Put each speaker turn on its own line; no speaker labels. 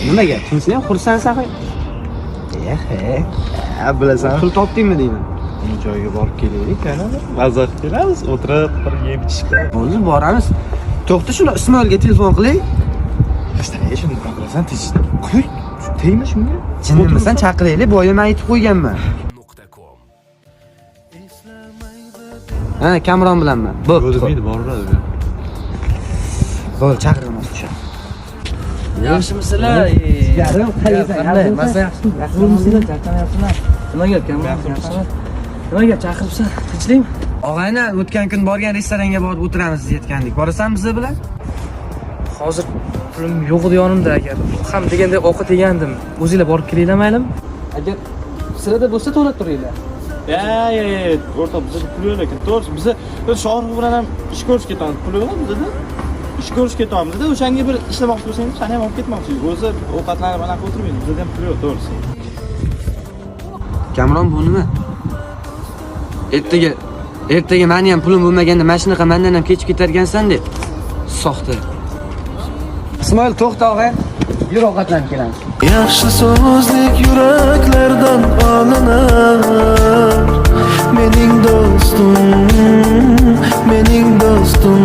Nima gap? Tinchlik, xursandsan?
Eh, ha, bilasan.
Pul topdingmi deyman.
Joyga borib kelaylik, ana. Maza qilib kelamiz, o'tirib bir yeb ichishib.
Bo'ldi, boramiz. To'xta, shuni Ismoilga telefon qilay.
Ishdan shuni nima qilasan? Tez qo'y, tegma shunga.
Jinnimisan, chaqiraylik. Boya men aytib qo'yganman. Ha, Kamron bilanman. Bo'pti.
O'lmaydi, boraveradi.
Bo'ldi, chaqiraman o'sha.
Yaxshimisizlar?
Jigarim, qayersan?
Qanday? Mazza yaxshimi? Yaxshimisizlar? Charchamayapsizlar? Nima gap, Kamron? Yaxshimi? Nima gap, chaqiribsan? Tinchlikmi?
Og'ayni, o'tgan kun borgan restoranga borib o'tiramiz deb aytgandik. Borasanmi biz bilan?
Hozir pulim yo'q edi yonimda agar. Ham deganda ovqat yegandim. O'zinglar borib kelinglar maylimi? Agar sizlarda bo'lsa to'lab turinglar.
Ya, ya, ya, o'rtoq, bizda pul yo'q lekin. To'g'risi, biza Shohrux bilan ham ish ko'rishga ketamiz. Pul yo'q bizda. Ish ko'rishga ketamizda, o'shanga bir ishlamoqchi bo'lsangiz, sani ham olib ketmoqchi. O'zi ovqatlanib anaqa o'tirmaydi. Bizda ham pul yo'q, to'g'risi.
Kamron, bu nima? Ertaga ertaga meni ham pulim bo'lmaganda mana shunaqa mendan ham kechib ketarkansan deb. Soxta. Ismoil, to'xta og'ay. Yur, ovqatlanib kelamiz.
Yaxshi so'zlik yuraklardan olinar. Mening do'stim, mening do'stim.